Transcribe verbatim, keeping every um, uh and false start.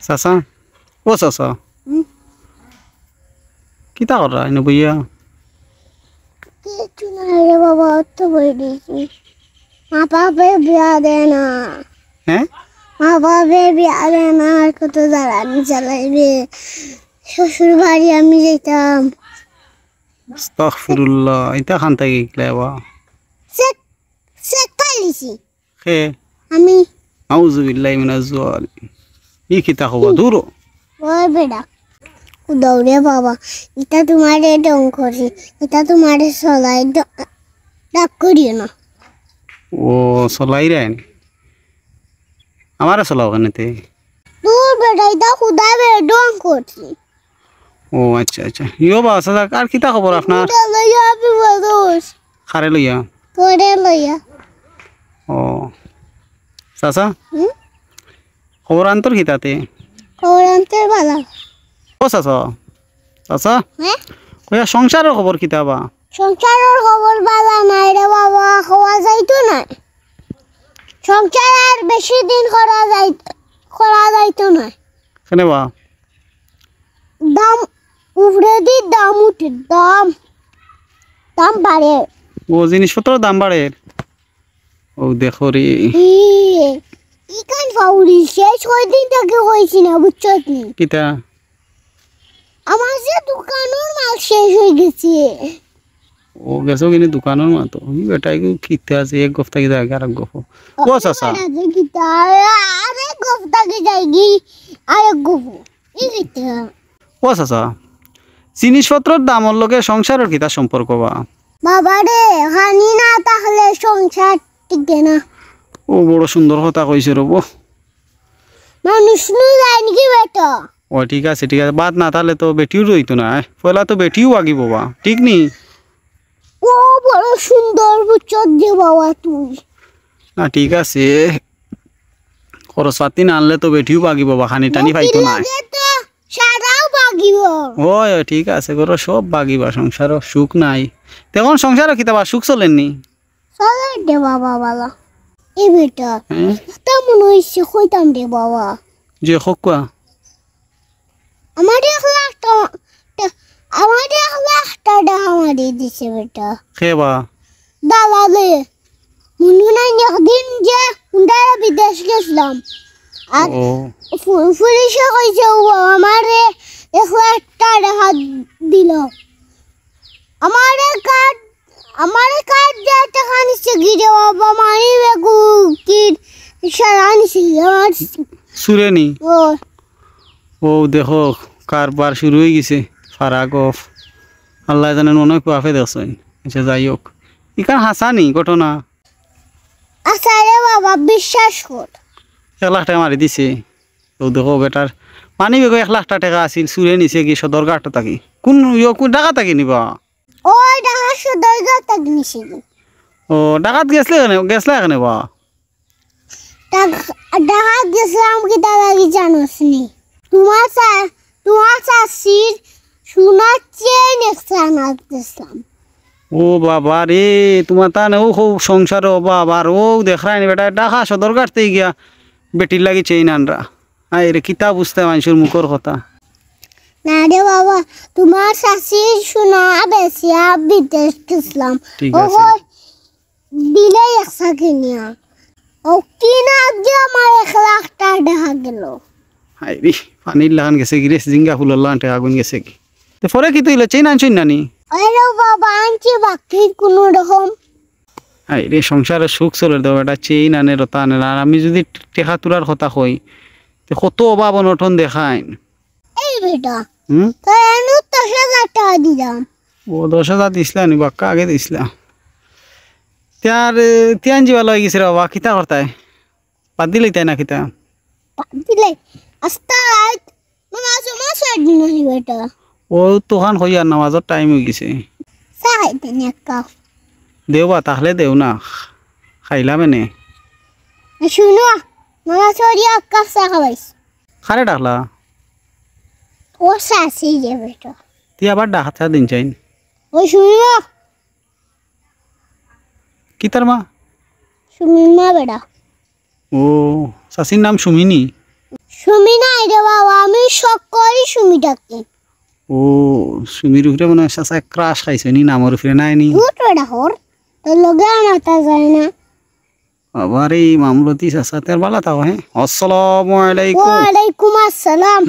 চাচা, ও চাচা, হুম? কিতা কররা ইনো বইয়া? কিচ্ছু না রে বাবা, অত বই দিছি। মা বাপে বিয়া দেয় না। হ্যাঁ? মা বাপে বিয়া দেয় না, আর কত জ্বালানি চালাইবে। শ্বশুর বাড়ি আমি যাইতাম। আস্তাগফিরুল্লাহ, ইতা খান থাকি শিখলে বা? শেখ, শেখ খালিছি। খে? আমি। আউযু বিল্লাহি মিনাজ জালিমিন। ই কিতা কবা? দূর হ। ওই বেটা। দৌড়ে বাবা, ইতা তোমারে ঢং করছি, ইতা তোমারে চলাই ড-, ডাক করিও না। ও, চলাই রে। আমারে চলাও কেনে তে? দূর বেটা, ইতা খুদায় বে ঢং করছি। ও আচ্ছা, আচ্ছা। ইয়ো বা, আচ্ছা, যাক, আর কিতা খবর আপনার? ইতা লইয়া আমি বদস। খারে লইয়া? তোরে লইয়া। ও। চাচা? হুম? খবর আন্তর কিতা তে? খবর আন্তর বালা। ও চাচা, চাচা? হ্যাঁ? কইয়া সংসারর খবর কিতা বা? সংসারর খবর বালা নাই রে বাবা, কওয়া যাইতো নায়। সংসার আর বেশি দিন করা যাই-, করা যাইতো নায়। কেনে বা? দাম, উপরেদি দাম উঠে, দাম, দাম বাড়ে। ও, জিনিসপত্রর দাম বাড়ে। ও দেখো রে। ই, ইখান ফাউরি শেষ কয়দিন থাকি কইছি না, বুঝছত নি? কিতা? আমার যে দোকানর মাল শেষ অই গেছে। ও গেছো কিনে দোকানর মাল তো। আমি বেটা এগু কিতা আছে, এক গফ থাকি যায় আরেক গফ। ও চাচা। বেটা যে কিতা, আরেক গফ থাকি যায়গি, আরেক গফ। ই কিতা? ও চাচা, জিনিসপত্রর দামর লগে সংসারর কিতা সম্পর্ক বা? বাবা রে, খানি না থাকলে সংসার টিকে না। ও বড় সুন্দর কথা কইছে রে বা। মানুষ নু যায় নাকি বেটা? ও ঠিক আছে, ঠিক আছে। ভাত না থাকলে তো বেটিও রইতো না, এ? পয়লা তো বেটিও বাগিবো বা, ঠিক নি? ও বড় সুন্দর বুঝছত যে বাবা তুই। না, ঠিক আছে। খরচ পাতি না আনলে তো বেটিও বাগিবো বা, খানি টানি পাইতো না। লগে তো সারাও বাগিবো। ওই, ওই, ঠিক আছে, ঘরো সব বাগিবা, সংসারো সুখ নাই। তে অখন সংসারো কিতা বা সুখ চলের নি? চলের দে বাবা বালা। এ বেটা, হ্যাঁ? তা মনে অইছে কইতাম দে বাবা। যে কউক্কা। আমার এক লাখ টা-, টা-, আমার এক লাখ টেকা মারি দিছে বেটা। খে বা? দালালে। মনে নাই একদিন যে হুন্ডায় বিদেশ গেছিলাম। আর ও। পু-, পুলিশে কইছে, "ও আমারে এক লাখ টেকা দিল।" আমারে কার্ড, আমারে কার্ড দিয়া টেকা নিছে গি রে বাবা, মানি বেগু কি সারা নিছে গি আমার। চুরে নি? ও। ও দেখো, কারবার শুরু অই গেছে, ফারা গফ। আল্লায় জানে মনে অয় কুয়াফে দেখছইন। আচ্ছা, যাই হোক, ইখান হাছা নি ঘটনা? আচ্ছা রে বাবা, বিশ্বাস কর। এক লাখ টেকা মারি দিছে। ও দেখো বেটার মানি বেগো এক লাখ টেকা আছিল, চুরে নিছে গি সদরঘাট থাকি। কোন ইয়ো, কোন ঢাকা থাকি নি বা? ওই ঢাকা সদরঘাট থাকি নিছে গি। ও, ঢাকাত গেছলে কেনে, গেছলা কেনে বা? ঢাক-, ঢাকাত গেছিলাম কিতা লাগি জানোস নি? তোমার চা-, তোমার চাচির সোনার চেইন একটা আনাত গেছিলাম। ও বাবা রে, তোমার তানে ও খুব সংসারো অভাব, আর ও দেখরায় নি বেটা, ঢাকা সদরঘাট থাকি গিয়া বেটির লাগি চেইন আনরা। আয় রে, কিতা বুঝতে মানষর মুখর কথা। না রে বাবা, তোমার চাচির সোনা বেচিয়া বিদেশ গেছিলাম। ঠিক ও আছে। কয়, দিলে একশো কিনিয়া। ও কিনা যে আমার এক লাখ টেকা গেল। হায় রে, পানির লাখান গেছে গি রে, জিঙ্গা ফুলর লাখান টেকা গুন গেছে গি। তে পরে কিতা অইলো, চেইন আনছইন না নি? ওই রে বাবা, আনছি বাকি কোনো রকম। হায় রে, সংসারো সুখ চলের দে বেটা, চেইন আনে, রতা আনে। আর আমি যুদি টেকা তুলার কথা কই, তে কত অভাব অনটন দেখাইন। এই বেটা, হুম? তোর এনু দশ হাজার টেকা দিলাম। ও, দশ হাজার দিছলা নি? বাক্কা আগে দিছলা। তে আর, এ, তিয়ান জিবা লই গেছে রে বাবা, কিতা করতায়? বাদ দিলে তাই না কিতা? বাদ দিলে? আস্তা রাইত নামাজ, নামাজ পড়ি না নি বেটা? ও, তুখান কই আর নামাজর টাইম অই গেছে। চা খাইতে নি এক কাপ? দেও বা, তাহলে দেও না। খাইলাম এনে। শুনো, নামাজ পড়িয়া এক কাপ চা খাবাইস। কারে ডাকলা? ও চাচি যে বেটা। তি আবার ডাকতা দিন চাইন। ওই সুমিমা। কিতার মা? সুমিমা বেটা। ও, চাচির নাম সুমিনী? সুমিনা, রে বাবা, আমি শখ করি সুমিটাকে। ও, সুমির উপরে মনে হয় চাচা ক্রাশ খাইছে নি, নামর উপরে নাই নি? উঠ বেটা হর, তোর লগে আর মাতা যায় না। বাবা রে, মামলতি চাচা, তের বালা তাও, হ্যাঁ? আসসালামু আলাইকুম। ওয়ালাইকুম আসসালাম।